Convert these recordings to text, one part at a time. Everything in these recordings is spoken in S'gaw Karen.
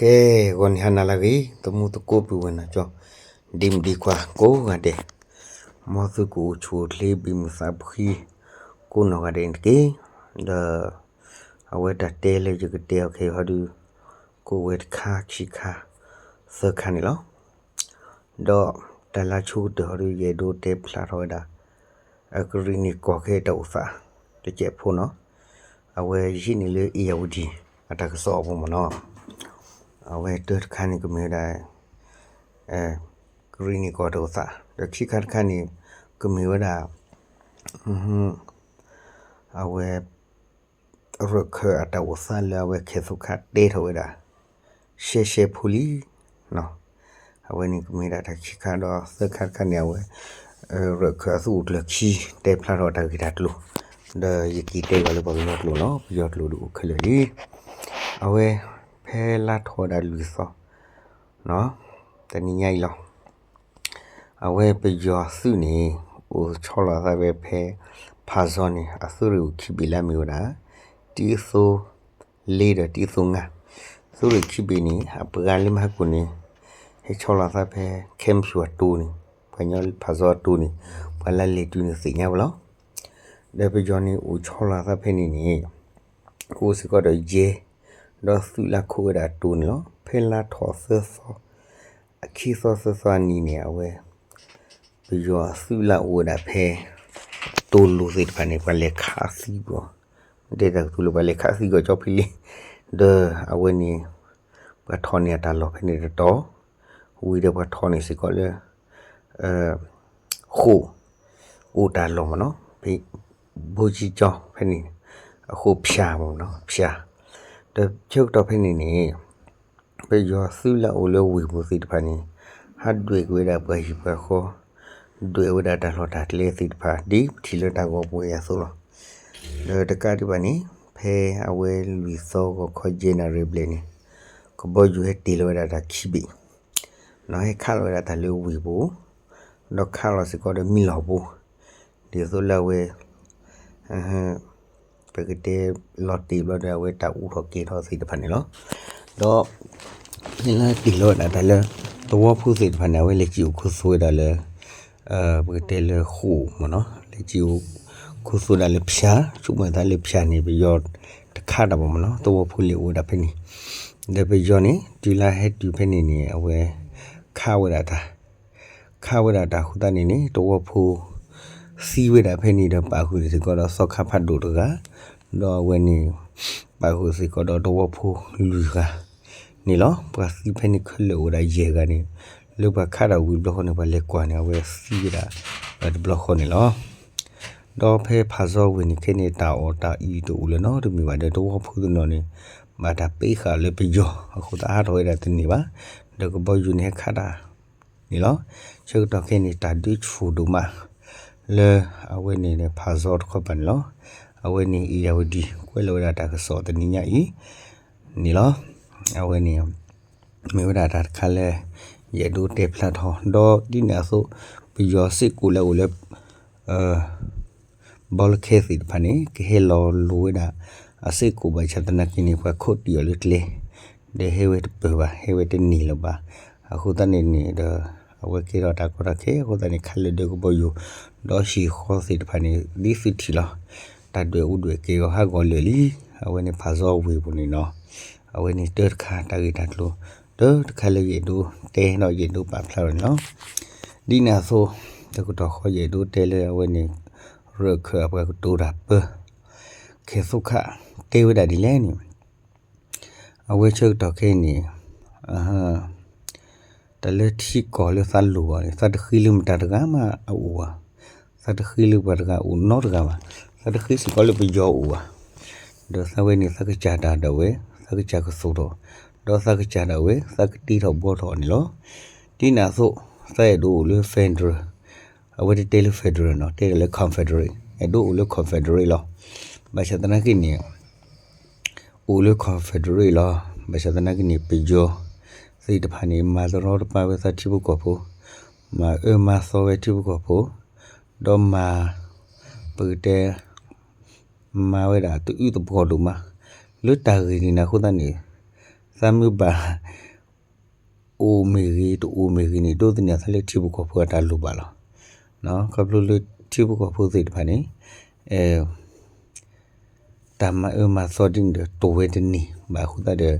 ကဲ, ဂီၤနံၤဟါနၤလၢအဂ့ၤ, သမူသကိးပုၢ်ဝဲၢ်နီၢ်ကၠီ, ဒ့မုၣ်ဒ့ခွါကိးဂၤဒဲး, မ်သုကအိၣ်ဆူၣ်အိၣ်ချ့ ဘံၣ်မုာ်သးဖှံ ကိးနီၢ်ဂၤဒဲးန့ၣ်တက့ၢ်. ဒီး အဝဲတၢ်တဲလၢယကတဲအီၤခဲအံၤဟီဒုး ကအိၣ်ဝဲတခါခံခါ သၢခါန့ၣ်လီၤ. ဒီးတၢ်လၢဆိကတၢၢ်ဟီဒုး ယအဲၣ်ဒိးတဲဖျါထီၣ်ဝဲဒၣ် အကရံၣ်နံၣ်ကီၢ်ခဲအံၤတၢ်အိၣ်သး တစဲးဖိနီၤ, အဝဲယဟံးန့ၢ်လၢ အ့ၣ်ယၣ်ဝတံၣ် အတၢ်ကစီၣ်အပူၤမ့ၢ်နီၤ, အဝဲတၢတခါန့ၣ်ကမ့ၢ်ဝဲဒၣ် ကရံၣ်နံၣ်ကီၢ်တၢ်အိၣ်သး, ဒီးခံခါတခါန့ၣ် ကမ့ၢ်ဝဲဒၣ် အဝဲ ရၢၢ်ခၢၣ်အတၢ်အိၣ်သးလၢအဝဲခဲၣ်သူခးတဲထီၣ်ဝဲဒၣ် ရှဲရှဲဖိလံနီၤ, အဝဲန့ၣ်ကမ့ၢ်ဒၣ်တၢ်ခံခါဒီးသၢခါတခါန့ၣ် အဝဲ ရၢၢ်ခၢၣ်အသူၣ်အိၣ်ကျၢၤခံ တဲဖျါထီၣ်တၢ်ဂ့ၢ်တၢ်ကျိၤ, ဒီးယက့ၤတဲဘၣ်လၢပှၤကညီကျိာ်နီၤ, ပယီၤကျိာ်ဒုးအိၣ်ခဲလၢာ်လံ. အဝဲ ဖဲလါထီၣ်ဝဲဒၣ်လွံၢ်သီ တနံၤညါအံၤလီၤ. အဝဲပယီၤသုးန့ၣ် အိၣ်ဆီလီၤသးဝဲဖဲ ဖးစီၤန့ၣ် အသုးရ့ၣ်အိၣ်ခံဘ့ၣ်လၢအမ့ၢ်ဝဲဒၣ် တံသိလ့ဒီးတံသိငါ, သုးရ့ၣ်ခံဘ့ၣ်န့ၣ် အပှၤလၢမဟါကိၣ်န့ၣ် ဟဲဆီလီၤသးဖဲ ခဲမုၢ်ဆူၣ်အတိန့ၣ်, ပှၤကညီဖးစီၤအတိန့ၣ် ပှၤလၢလဲၤတုၤန့ၣ်သ့ၣ်ညါဝဲလီၤ. ဒီးပယီၤန့ၣ်အိၣ်ဆီလီၤသးဖဲန့ၣ်န့ၣ် အိၣ်စ့ၢ်ကီးဒီးယဲၢ် ဒီးသုးလၢခိးဝဲဒၣ်တိန့ၣ်လီၤ. ဖဲလါထီၣ်သၢသီ အခံသီသၢသီအနံၤန့ၣ် အဝဲ ပယီၤအသုးလၢအိၣ်ဝဲဒၣ်ဖဲ တိလိၤသ့ၣ်တဖၣ်န့ၣ် ပှၤလဲၤခးသံကွံာ်, တဲတၢ်ကတိၤလၢပှၤလဲၤခးသံကွံာ်ကၠီဖံလ့, ဒီးအဝဲန့ၣ် ပှၤထီၣ်န့ၢ်အတၢ်လီၢ်ဖဲန့ၣ်တတီၤ, ဝံၤဒီးပှၤထီၣ်န့ၢ်စ့ၢ်ကီးလၢ ဃိာ် အိၣ်တၢ်လီၢ်မ့ၢ်နီၤ, ဖဲ ဘိကၠံကၠီဖဲန့ၣ် အဃိာ်ဖၠၣ်မ့ၢ်နီၤ, ဖၠၣ်, ဒီးဆၢကတီၢ်ဖဲန့ၣ်န့ၣ် ပယီၤသုးလၢအအိၣ်လၢဝ့ၢ်ပူၤသ့ၣ်တဖၣ်န့ၣ် ဟးဒွဲၣ်က့ၤဝဲဒၣ်ပှၤဟံၣ်ပှၤဃီ, ဒွဲၣ်ဝဲဒၣ်တၢ်လီၢ်တၢ်ကျဲသ့ၣ်တဖၣ် ဒ်ပထံၣ်လၢတၢ်ဂီၤပူၤအသိးလီၤ. ဒီးတကးဒံးဘၣ်န့ၣ် ဖဲအဝဲလွံၢ်သီဂီၤခီယဲၢ်နၣ်ရံၣ်ဘျဲၣ်န့ၣ် ကဘီယူၤဟဲတ့ၢ်လီၤဝဲဒၣ်တၢ်ခံဘ့ၣ် နီၤ, ဟဲခးလီၤဝဲဒၣ်တၢ်လၢဝ့ၢ်ပူၤ, ဒီးခးလီၤစ့ၢ်ကီးဒီးမံလီၢ်ပူၤ, ဒ်သိးလၢအဝဲ ပကတဲလီၤတံၢ်ဘျီဒီး အဝဲတၢ်အူထီၣ်က့ၤထီၣ်သ့ၣ်တဖၣ်န့ၣ်လီၤ. ဒီး ဖဲလၢတ့ၢ်လီၤဝဲဒၣ်တၢ်လၢ သဝီဖိသ့ၣ်တဖၣ်န့ၣ် အဝဲလဲၤစံၣ်အိၣ်ခူသူၣ်ဝဲဒၣ်လၢ ပကတဲလၢဃိာ်မ့ၢ်နီၤ, လဲၤစံၣ်အိၣ်ခူသူၣ်ဒၣ်လၢဖၠၣ်, ဆိကမိၣ်သးလၢဖၠၣ်န့ၣ် ပယီၤတခးတၢ်ဘၣ်မ့ၢ်နီၤ, သဝီဖိလဲၤအိၣ်ဝဲဒၣ်ဖဲန့ၣ်, ဒီးပယီၤန့ၣ် တုၤလၢဟဲတုၤဖဲန့ၣ်န့ၣ် အဝဲ ခးဝဲဒၣ်တၢ် ခးဝဲဒၣ်တၢ်အဃိသတးန့ၣ်န့ၣ် သဝီဖိ သံဝဲဒၣ်ဖဲန့ၣ်ဒီးပာ်ဃုာ်စ့ၢ်ကီးဒီးသီခါဖးဒိၣ်တဂၤ, ဒီးအဝဲန့ၣ် ပာ်ဃုာ်စ့ၢ်ကီးဒီးသဝီဖိလွံၢ်ဂၤန့ၣ်လီၤ. ပှၤသံဖဲန့ၣ်ခဲလၢာ်အိၣ်ဝဲဒၣ်ယဲၢ်ဂၤန့ၣ်, လၢပှၤခးတၢ်ဝံၤတဘျီဃီန့ၣ် ပှၤလဲၤကွၢ်န့ၣ် အဝဲသံဝဲဒၣ်တဘျီဃီန့ၣ်လီၤ. ဒီးဖဲဖးစီဝ့ၢ်န့ၣ်ခဲန့ၣ် တၢ်အီၣ်တၢ်အီတအိၣ်လၢၤနီတမံၤဘၣ်ဒီး သဝီဖိတနီၤန့ၣ် ဘၣ်တၢ်ပ့ဃာ်လၢပယီၤအဃိသတးဟးထီၣ်ဝဲဒၣ်တန့ၢ်ဘၣ်, ဒီးကဘီယူၤန့ၣ်ဟဲခးတၢ်န့ၣ်လီၤ. ဆၢကတီၢ်ခဲအံၤန့ၣ် တၢ်ဒုးဆူၣ်ဒိၣ်မး လၢအဝဲန့ၣ်ဖးစီတခီပၤန့ၣ်လီၤ. အဝဲန့ၣ် အ့ၣ်ယၣ်ဝတံၣ် ကွဲးလီၤဝဲဒၣ်တၢ်ကစီၣ်တနံၤညါအံၤန့ၣ်လီၤ. အဝဲန့ၣ် မ့ၢ်ဝဲဒၣ်တၢ်တခါလၢ ယအဲၣ်ဒိးတဲဖျါထီၣ် ဒီးဒ်န့ၣ်အသိး ပယီၤစ့ၢ်ကီးလၢအအိၣ်လၢ ဘီလၢခဲသ့ၣ်တဖၣ်န့ၣ် ကဟဲလီၤလိၤဝဲဒၣ် အစ့ၢ်ကီးဘၣ်ဆၣ်သနာ်က့န့ၣ် ပှၤခိးတံၢ်အီၤလၢကျဲ ဒီးဟဲဝဲတပၢၢ်ဘၣ် ဟဲဝဲတန့ၢ်လၢၤဘၣ်. အဃိသတးန့ၣ်န့ၣ်ဒီး အဝဲကဲထီၣ်တၢ်ကီတၢ်ခဲအဃိသတးန့ၣ် ခးလၢဒၢကဘီယူၤ ဒီးဟံၣ်ဃီသ့ၣ်တဖၣ်န့ၣ် ဒ်သုထံၣ်လီၤ. တၢ်ဒွဲၣ်အူဒွဲၣ်ကဲဂီၤဟးဂီၤလၢာ်လံ. အဝဲန့ၣ်ဖးစီဝ့ၢ်ပူၤန့ၣ်နီၤ. အဝဲန့ၣ်တၢတခါတၢ်ဂ့ၢ်တၢ်ကျိၤ တၢတခါလၢယအဲၣ်ဒိးတဲဒီးယအဲၣ်ဒိးပာ်ဖျါထီၣ်န့ၣ်လီၤ. ဒ်န့ၣ်အသိး တကတီၢ်ဃီယအဲၣ်ဒိးတဲလၢအဝဲန့ၣ် ရၢၢ်ခၢၣ်အပှၤကတိၤတၢ်ပၢ ခဲၣ်သူခး တဲဝဲဒၣ်ဒ်လဲၣ်န့ၣ် အဝဲဆၢကတီၢ်ခဲအံၤန့ၣ် တၢ်လၢထံကီၢ်လၢသးလိၤဘၣ်န့ၣ် သးတဃ့လၢမတၤတဂၤမးအအိၣ်ဘၣ်. သးတဃ့လၢပှၤတဂၤအိၣ်နီတဂၤဘၣ်. သးတဃ့စ့ၢ်ကီးလၢပယီၤအိၣ်ဘၣ်. ဒီးသးဝဲန့ၣ် သးကစၢ်တၢ်ဒၣ်ဝဲ သးကစၢ်ကသိၣ်ထီၣ်, ဒီးသးကစၢ်ဒၣ်ဝဲ သးကတ့ထီၣ်ဘှီထီၣ်န့ၣ်လီၤ. ဒ်န့ၣ်အသိး သးအဲၣ်ဒိးအိၣ်လၢ federal အဝဲတတဲလၢ federal နီၤ, တဲဒၣ်လၢ confederate, အဲၣ်ဒိးအိၣ်လၢ confederate လီၤ. ဘၣ်ဆၣ်သနာ်က့န့ၣ် အိၣ်လၢ confederate လီၤ. ဘၣ်ဆၣ်သနာ်က့န့ၣ် ပယီၤသ့ၣ်တဖၣ်န့ၣ် မၤတရီတပါဝဲသးထံဖိကီၢ်ဖိ, မၤအၢမၤသီဝဲထံဖိကီၢ်ဖိ, ဒီးမၤ ပကတဲ မၤဝဲဒၣ်တအုၣ်သပှီၤဒိၣ်မး လၢတၢ်ဂ့ၢ်န့ၣ်န့ၣ်အဃိသတးန့ၣ် သးမ့ၢ်ဘၣ် အိၣ်မ့ၢ်ဂ့ၤ တအိၣ်မ့ၢ်ဂ့ၤန့ၣ် ဒိးသန့ၤအသးလၢထံဖိကီၢ်ဖိအတၢ်လိၣ်ဘၣ်လီၤ. ခီဖျိလၢထံဖိကီၢ်ဖိသ့ၣ်တဖၣ်န့ၣ် တၢ်မၤအၢမၤသီဒ်န့ၣ်ဒီး တိၢ်ဝဲတန့ၢ်ဘၣ်အဃိသတးဒီး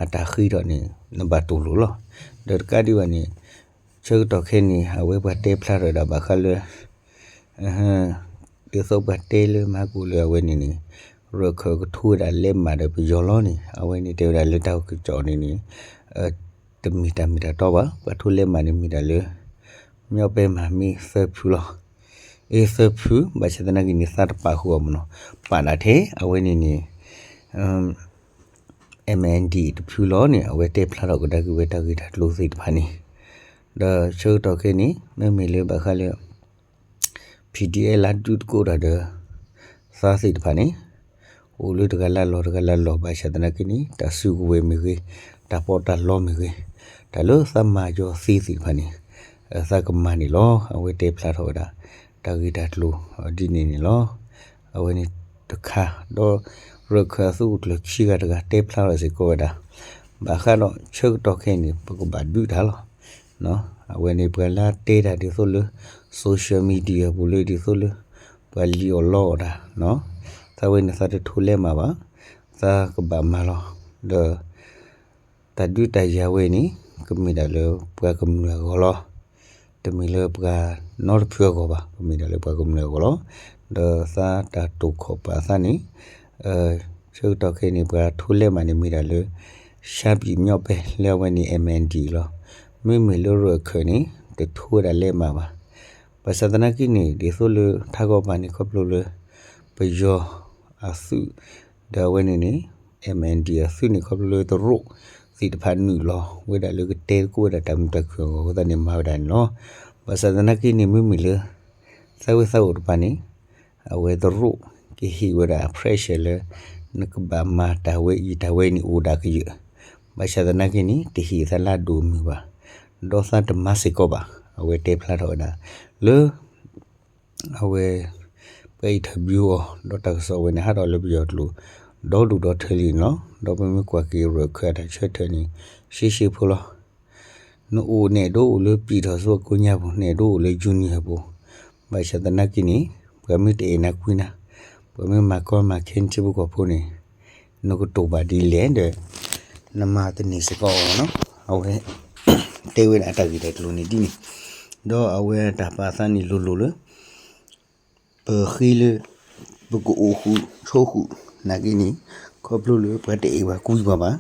အတၢ်ဃ့ထီၣ်န့ၣ် နဘၣ်တိၢ်လိာ်လီၤ. ဒီးတကးဒံးဘၣ်န့ၣ် ဆၢကတီၢ်ခဲအံၤန့ၣ် အဝဲပှၤတဲဖျါထီၣ်ဝဲဒၣ်ဘၣ်ဃးလၢ ဒ်သိးပှၤတဲလၢမၤကိၣ်လၢအဝဲန့ၣ်န့ၣ် ရၢၢ်ခၢၣ်ကထိဝဲဒၣ်လဲးမးဒီးပယီၤလီၤန့ၣ် အဝဲန့ၣ်တဲဝဲဒၣ်လၢတၢ်ကစီၣ်န့ၣ်န့ၣ် တမ့ၢ်တၢ်မ့ၢ်တၢ်တီဘၣ်. ပှၤထိလဲးမးန့ၣ်မ့ၢ်ဒၣ်လၢ မညီပဲမၤမ့ၢ်သၢဖုလီၤ. အ့ သၢဖု ဘၣ်ဆၣ်သနာ်က့န့ၣ် သးတပာ်ဃုာ်အီၤမ့ၢ်နီၤ ပာ်ဒၣ်ထဲအဝဲန့ၣ်န့ၣ် MNDAA တဖုလီၤန့ၣ် အဝဲတဲဖျါထီၣ်ကဒါက့ၤဝဲတၢ်ဂ့ၢ်တၢ်ကျိၤသ့ၣ်တဖၣ်န့ၣ် ဒီးဆၢကတီၢ်ခဲအံၤန့ၣ် မ့မ့ၢ်လၢဘၣ်ဃးလၢ PDF လၢဒုးတကိးတၢ်ဒီး သးသ့ၣ်တဖၣ်န့ၣ် အိၣ်လၢတဂၤလၢ်လီၢ်တဂၤလၢ်လီၢ် ဘၣ်ဆၣ်သနာ်က့န့ၣ် တၢ်စုကဝဲၤမ့ၢ်ဂ့ၤ, တၢ်ပီးတၢ်လီမ့ၢ်ဂ့ၤ, တၢ်လၢသးမၤယီၤသ့သ့ၣ်တဖၣ်န့ၣ် သးကမၤန့ၣ်လီၤ. အဝဲတဲဖျါထီၣ်ဝဲဒၣ် တၢ်ဂ့ၢ်တၢ်ကျိၤဒ်န့ၣ်န့ၣ်လီၤ. အဝဲန့ၣ်တခါ ဒီးရၢၢ်ခၢၣ်အသုးခိၣ်ကျၢၢ်ခံဂၤတဂၤတဲဖျါထီၣ်စ့ၢ်ကီးဝဲဒၣ် ဘၣ်ဃးဒီးဆၢကတီၢ်ခဲအံၤန့ၣ် ပကဘၣ်ဒုးတၢ်လီၤ. အဝဲန့ၣ်ပှၤလၢတဲတၢ်ဒ်သိးလၢ social media ပူၤလၢဒ်သိးလၢ ပှၤလံၣ်အီၣ်လီအီၣ်တၢ် သးဝဲန့ၣ်သးတထိလဲးမးဘၣ်, သးကဘၣ်မၤလီၤ. ဒီး တၢ်ဒုးတၢ်ယၤဝဲန့ၣ် ကမ့ၢ်ဒၣ်လၢပှၤကမျၢၢ်အဂီၢ်လီၤ. တမ့ၢ်လၢပှၤနီတဖုအဂီၢ်ဘၣ်, ကမ့ၢ်ဒၣ်လၢပှၤကမျၢၢ်အဂီၢ်လီၤ. ဒီးသးတၢ်တိာ်ခီၣ်ပာ်သးန့ၣ် ဆၢကတီၢ်ခဲအံၤန့ၣ် ပှၤထိလဲးမးန့ၣ်မ့ၢ်ဒၣ်လၢ ရှမ်းပြည်မြောက်ပိုင်း လၢအဝဲန့ၣ် MNDAA လီၤ. မ့မ့ၢ်လၢရၢၢ်ခၢၣ်န့ၣ် တထိဝဲဒၣ်လဲးမးဘၣ်. ဘၣ်ဆၣ်သနာ်က့န့ၣ် ဒ်သိးလၢထးခီပၤန့ၣ် ခီဖျိလၢ ပယီၤအသုး ဒီးအဝဲန့ၣ်န့ၣ် MNDAA အသုးန့ၣ် ခီဖျိလၢတရူးသ့ၣ်တဖၣ်နုာ်လီၤ ဝဲဒၣ်လၢကတဲသကိးဝဲဒၣ်တၢ်မုာ်တၢ်ခုၣ်အဂီၢ်အဃိသတးန့ၣ် မၤဝဲဒၣ်န့ၣ်လီၤ. ဘၣ်ဆၣ်သနာ်က့န့ၣ် မ့မ့ၢ်လၢ သးဝဲသးအိၣ်တဖၣ်န့ၣ် အဝဲတရူးကဟ့ၣ်ဝဲဒၣ် pressure လၢ နကဘၣ်မၤတၢ်ဝဲအံၤတၢ်ဝဲန့ၣ်အိၣ်ဒၣ်ကယၢၢ်, ဘၣ်ဆၣ်သနာ်က့န့ၣ် တဟ့ၣ်သးလၢအဒိၣ်အမုၢ်ဘၣ်, ဒီးသးတမၤစ့ၢ်ကီးဘၣ်. အဝဲတဲဖျါထီၣ်ဝဲဒၣ် လၢ အဝဲ ပှၤ interview အီၤ ဒီးတၢ်ကစီၣ်ဝဲန့ၣ် ဟးထီၣ်လၢပယီၤကျိာ် ဒီဒူၣ်ဒီထၢလံန့ၣ်လီၤ. ဒီးပမ့ၢ်ကွၢ်က့ၤရၢၢ်ခၢၣ်အတၢ်ဆၢထၢၣ်န့ၣ် ရှဲရှဲဖိလီၤ. နအိၣ်န့ၣ်ဒိးအိၣ်လၢ ပြည်ထောင်စု အကိညါပူၤ န့ၣ်ဒိးအိၣ်လၢ union ပူၤ, ဘၣ်ဆၣ်သနာ်က့န့ၣ် ပှၤမ့ၢ်တအဲၣ်နၤကွံနၤ, ပှၤမ့ၢ်မၤကီမၤခဲထံဖိကီၢ်ဖိန့ၣ် နကတိၢ်ဘၣ်ဒ်လဲၣ်ဒီး နမၤတန့ၢ်စ့ၢ်ကီးအီၤနီၤ. အဝဲ တဲဝဲဒၣ်တၢ်ဂ့ၢ်တၢ်ကျိၤန့ၣ်ဒ်န့ၣ်, ဒီးအဝဲတၢ်ပာ်သးန့ၣ်လိၤလိၤလၢ ပဃ့လၢ ပကအိၣ်ဃုာ်ဆိးဃုာ်နာ်က့န့ၣ် ခီဖျိလၢပှၤတအဲၣ်ပှၤကွံပှၤဘၣ်,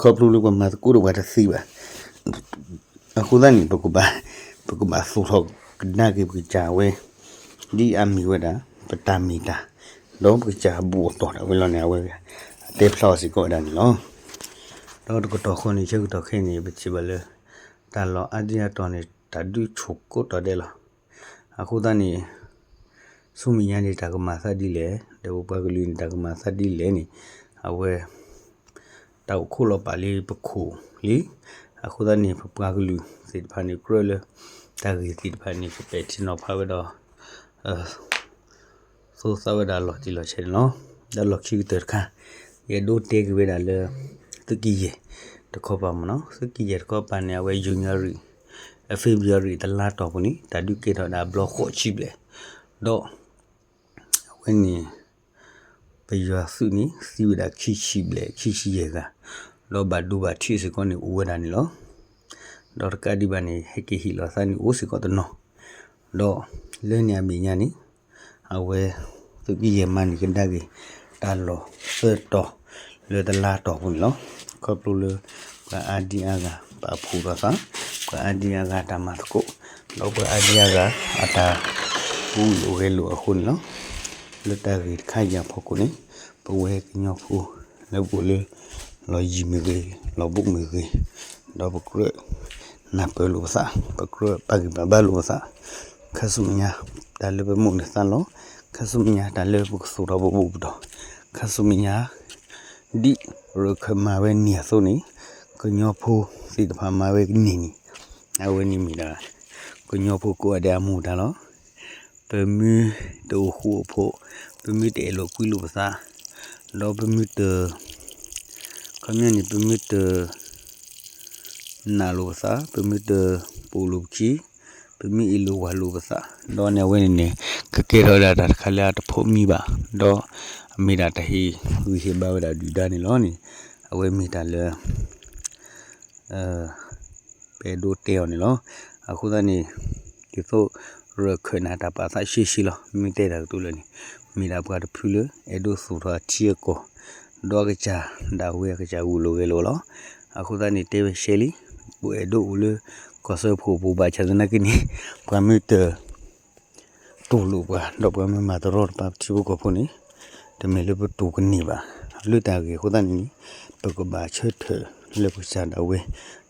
ခီဖျိလၢပှၤမၤသကိးဒီးပှၤတသ့ဘၣ်. အဃိသတးန့ၣ် ပကဘၣ် ပကဘၣ်သိၣ်ထီၣ်ကဒါက့ၤပကစၢ်ဝဲ ဒ်အမ့ၢ်ဝဲဒၣ် ပတၢ်မ့ၢ်တၢ် ဒီးပကစၢ်ဘူၣ်အတီၢ်ဒၣ်ဝဲလီၤန့ၣ် အဝဲတဲဖျါအီၤစ့ၢ်ကီးဝဲဒၣ်န့ၣ်လီၤ. ဒီးတကတီၢ်ဃီန့ၣ် ဆၢကတီၢ်ခဲအံၤန့ၣ် ပထံၣ်ဘၣ်လၢ တၢ်လီၢ်အါဒံအါတီၤန့ၣ် တၢ်ဒုးဆူၣ်ကိးတီၤဒဲးလီၤ. အဃိသတးန့ၣ် ဆူမဲာ်ညါန့ၣ် တၢ်ကမၤသးဒ်လဲၣ်, ဒီးပပှၤကလုာ်န့ၣ် တၢ်ကမၤသးဒ်လဲၣ်န့ၣ် အဝဲ တၢ်အိၣ်ခိးလီၤပာ်လၢပခိၣ်လံ. အဃိသတးန့ၣ် ပပှၤကလုာ်သ့ၣ်တဖၣ်န့ၣ် ကြၢးလၢ တၢ်ဂ့ၢ်သ့ၣ်တဖၣ်န့ၣ် ကပဲာ်ထံနီၤဖးဝဲဒီး သိသးဝဲဒၣ်လီၤတံၢ်လီၤဆဲးန့ၣ်လီၤ. ဒီးလီၢ်ခံကတၢၢ်တခါ ယအဲၣ်ဒိးတဲက့ၤဝဲဒၣ်လၢ သုးက့ယဲၢ်တခီပၤမ့ၢ်နီၤ, သုးက့ယဲၢ်တခီပၤန့ၣ် အဝဲ January, February တလါတီၢ်ပူၤန့ၣ် တၢ်ဒုးကဲထီၣ်ဝဲဒၣ်အဘျီဃိးဆံဘျဲၣ်, ဒီး အဝဲန့ၣ် ပယီၤသုးန့ၣ် သံဝဲဒၣ်ခံဆံဘျဲၣ် ခံဆံယဲၢ်ဂၤ, ဒီးဘၣ်ဒိဘၣ်ထံးစ့ၢ်ကီးန့ၣ် အိၣ်ဝဲဒၣ်န့ၣ်လီၤ. ဒီးတကးဒံးဘၣ်န့ၣ် ဟဲက့ၤဟ့ၣ်လီၤသးန့ၣ်အိၣ်စ့ၢ်ကီးတနီၤ, ဒီးလၢန့ၣ်အမဲာ်ညါန့ၣ် အဝဲ သုးက့ယဲၢ်မၤန့ၢ်ကဒါက့ၤ တၢ်လီၢ်သၢတီၤ လၢတလါတီၢ်ပူၤန့ၣ်လီၤ. ခီဖျိလၢ ပှၤအါဒံအါဂၤပာ်ဖှိၣ်ထီၣ်သး, ပှၤအါဒံအါဂၤတၢ်မၤသကိး, ဒီးပှၤအါဒံအါဂၤ အတၢ်ကူလိာ်ဂဲၤလိာ်အဃိန့ၣ်လီၤ. လၢတၢ်ဂ့ၢ်တခါအံၤအဖီခိၣ်န့ၣ် ပဝဲကညီဖိ လၢပအိၣ်လၢ လီၢ်ယံၤမ့ၢ်ဂ့ၤ, လီၢ်ဘူးမ့ၢ်ဂ့ၤ, ဒီးပကြၢး နၢ်ပၢၢ်လိာ်ပသး, ပကြၢးပာ်ဂံၢ်ပာ်ဘါလိာ်ပသး, ခါဆူမဲာ်ညါ တၢ်လၢပမိၣ်န့ၢ်သးလီ, ခါဆူမဲာ်ညါ တၢ်လၢပကသူၣ်ထီၣ်ပဘူၣ်ပတီၢ်, ခါဆူမဲာ်ညါ ဒ်ရၢၢ်ခၢၣ်မၤဝဲန့ၢ်အသိးန့ၣ် ကညီဖိသ့ၣ်တဖၣ်မၤဝဲန့ၢ်န့ၣ် အဝဲန့ၣ်မ့ၢ်ဒၣ် ကညီဖိကိးဂၤဒဲးအမူဒါလီၤ. ပမ့ၢ်တအိၣ်ဃူအိၣ်ဖိး, ပမ့ၢ်တအဲၣ်လိာ်ကွံလိာ်ပသး, ဒီးပမ့ၢ်တ ခီပညီန့ၣ် ပမ့ၢ်တ နာ်လိာ်ပသး, ပမ့ၢ်တပိာ်လိာ်ပခံ, ပမ့ၢ်အ့ၣ်လိာ်ဝၤလိာ်ပသး, ဒီးန့ၣ်အဝဲန့ၣ်န့ၣ် ကကဲထီၣ်ဝဲဒၣ်တၢ်တခါလၢအတဖိးမံဘၣ်, ဒီးအမ့ၢ်ဒၣ်တၢ်ဟ့ၣ်ဂံၢ်ဟ့ၣ်ဘါဝဲဒၣ်ဒုၣ်ဒါန့ၣ်လီၤန့ၣ်, အဝဲမ့ၢ်တၢ်လၢ ပအဲၣ်ဒိးတဲအီၤန့ၣ်လီၤ. အဃိသတးန့ၣ် ဒ်သိးရၢၢ်ခၢၣ်န့ၣ် တၢ်ပာ်သးရှဲရှဲလီၤ. မ့ၢ်တဲတၢ်ကတိၤလၢာ်န့ၣ် မ့ၢ်ဒၣ်ပှၤတဖုလၢ အဲၣ်ဒိးသူၣ်ထီၣ်အထံအကီၢ်, ဒီးအကစၢ်ဒၣ်ဝဲအကစၢ်ဂုာ်လိာ်ဂဲၤလိာ်လီၤ. အဃိသတးန့ၣ် တဲဝဲရှဲလံ, ပအဲၣ်ဒိးအိၣ်လၢ ကီၢ်စၢဖှိၣ်ပူၤဘၣ်ဆၣ်သနာ်က့န့ၣ် ပှၤမ့ၢ်တ တူၢ်လိာ်ပှၤ ဒီးပှၤမ့ၢ်မၤတရီတပါပထံဖိကီၢ်ဖိန့ၣ်, တမ့ၢ်လၢပတူၢ်ကန့ၢ်ဘၣ်. လၢတၢ်ဂ့ၢ်အဃိသတးန့ၣ်န့ၣ် ပကဘၣ်ဆၢထၢၣ်လၢပကစၢ်ဒၣ်ဝဲ,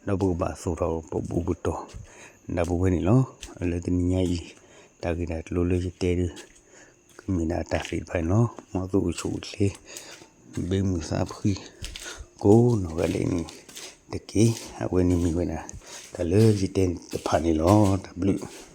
ဒီးပကဘၣ်သူၣ်ထီၣ်ပဘူၣ်ပတီၢ်ဒၣ်ပဝဲန့ၣ်လီၤ. လၢတနံၤညါအံၤ တၢ်ဂ့ၢ်တၢ်ကျိၤလၢယတဲဒုး ကမ့ၢ်ဒၣ်တၢ်သ့ၣ်တဖၣ်န့ၣ်လီၤ. မ်သုအိၣ်ဆူၣ်အိၣ်ချ့ ဘၣ်မုာ်သးဖှံ ကိးနီၢ်ဂၤဒဲးန့ၣ်တက့ၢ်. အဝဲန့ၣ်မ့ၢ်ဝဲဒၣ် တၢ်လၢယတဲတဖၣ်န့ၣ်လီၤ. တၢ်ဘျုး